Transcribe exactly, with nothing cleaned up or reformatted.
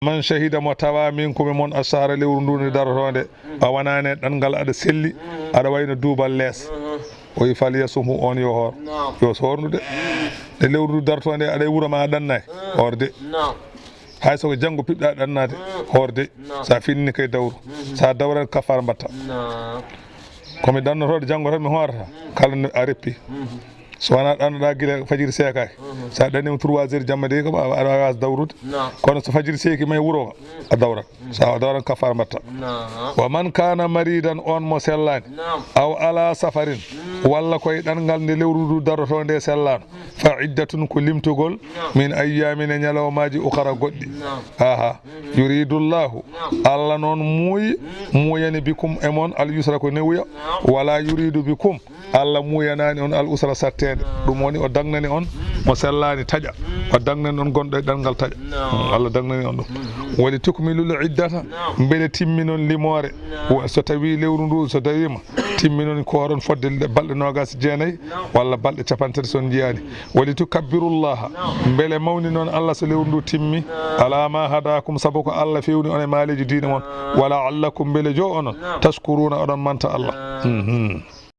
Man shahida, mo tawa, minkum, e mon, ashahra, lewru ndu nde darotoonde, a wanaani e ɗanngal, aɗa selli, aɗa wayno duubal lees. O wi, falyasumhu, on yo hoor. Yo soornu de. Nde lewru ndu darotoonde, aɗa e wuro ma, a ɗannaay. Hoor de. Hay so ko janngo piɓɗa ɗannaade, hoor de. So a finnii kay dawru. So a dawran, kafaara mbaɗta. Ko mi ɗannotooɗo, janngo tan mi hoorata. Kala no a reppi. So wonaa ɗannoɗaa gila fajiri seekaaki. So a ɗanniima trois heures jamma de, kam aɗa waawi dawrude. Kono so fajiri seeki ma e wuro ma, a dawrat. So a dawran, kafaara mbaɗta. Wa man kana maridan, on mo sellaani. Aw ala safarin, walla koye ɗanngal nde lewru ndu darotoo nde sellaano. Fa iddatun, ko limtugol, min ayyamin, e ñalawmaaji, ukhara, goɗɗi. Aha. Yuridu Llahu, Allah noon muuyi, muuyani, bikum, e mon, al yusra, ko newuya. Wala yuridu bikum, Allah muuyanaani on al usra, satteende. Ɗum woni o dagnani on mo sellaani taƴa, o dagnani on gonɗo e ɗanngal taƴa. Allah dagnani on ɗum. Wali tukmilul iddata, mbele timminon limoore. Wo-, so tawi lewru ndu, so tawiima, timminon kooron fodde le-, balɗe noogaas e jeenayi walla balɗe cappanɗe tati so on njiyaani. Wali tukabbirullaha, mbele mawninon Allah so lewru ndu timmi, ala ma hadakum, sabu ko Allah fewni on e maaleeji diine mon. Wala allakum, mbele jo onon, tashkuruna, oɗon manta Allah. Mhm.